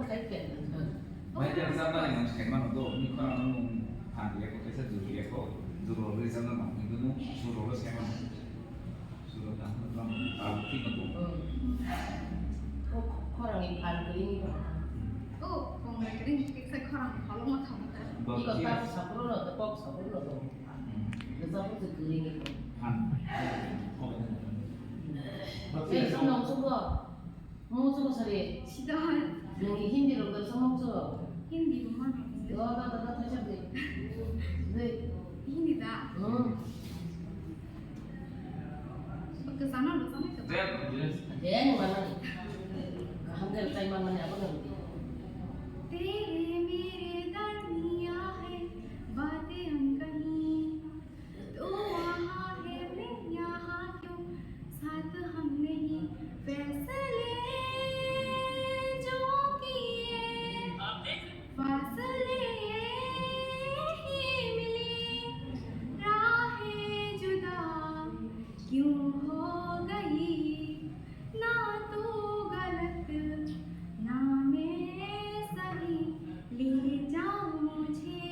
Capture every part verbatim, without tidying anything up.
Mai dia sa na yang sai ma do ni khorang no phan dia ko kaisa juri ya ko juro le sa na ma ni no juro le sai ma juro da na ma ta ti ma do. Ko khorang ni phan ko ni ko. O kong re kring kaisa khorang phalo ma thang ta. Ni ko ta sapro no to kok sapro no to. Ni sapro to kring ni ko. Phan. Ko. Ni sa no subo. Mung chugo sari. Sidon. Nung Hindi rok da samung chugo. Hindi bo mano. Do da da da da chak de. De. Hindi da. Hmm. Oke, sana lo samai ka. De ni mana ni. Kaham de tai mana ni apa ni. तेरे मेरे दरमिया है बातें अनकही। तू वहाँ है, मैं यहाँ क्यों, साथ हम नहीं, फैसले जो किए, फासले ही मिले, राहें जुदा क्यों हो गई, ना तू गलत, ना मैं सही, ले जा मुझे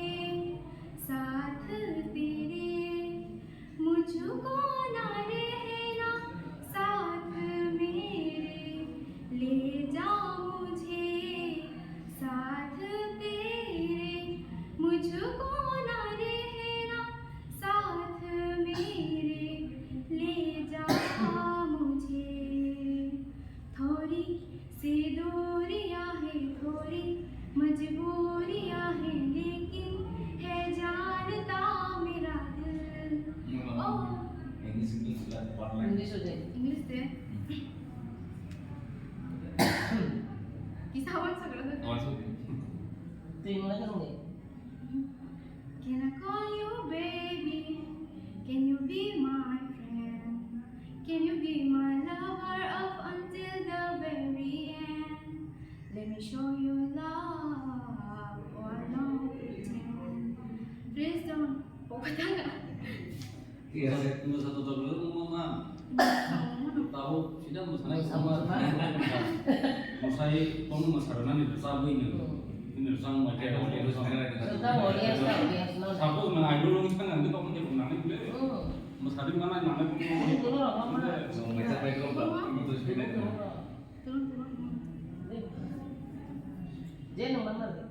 साथ तेरे, मुझको ना रहना साथ मेरे, ले जा मुझे साथ तेरे, मुझको ना रहना साथ मेरे, ले जा मुझे। थोड़ी सी दूरियां है, थोड़ी मजबूरियां है, लेकिन है जानता मेरा दिल। English, English, English. English de. Kisa wan sa kara sa. Tui mana ka song de? Can I call you baby? Can you be my friend? Can you be my lover up until the very end? Let me show you love or no pretend. Please don't. Iya, saya tunggu satu tahun dulu, Mama. Tahu, tidak masalah sama. Masai, kamu masalah nanti bersama ini. Ini bersama macam apa, bersama. Sabu na idol ni kan nanti kamu jadi nanti boleh. Masari mana nanti kamu. Macam background lah, itu sudah. Turun, turun. Dia nomor mana?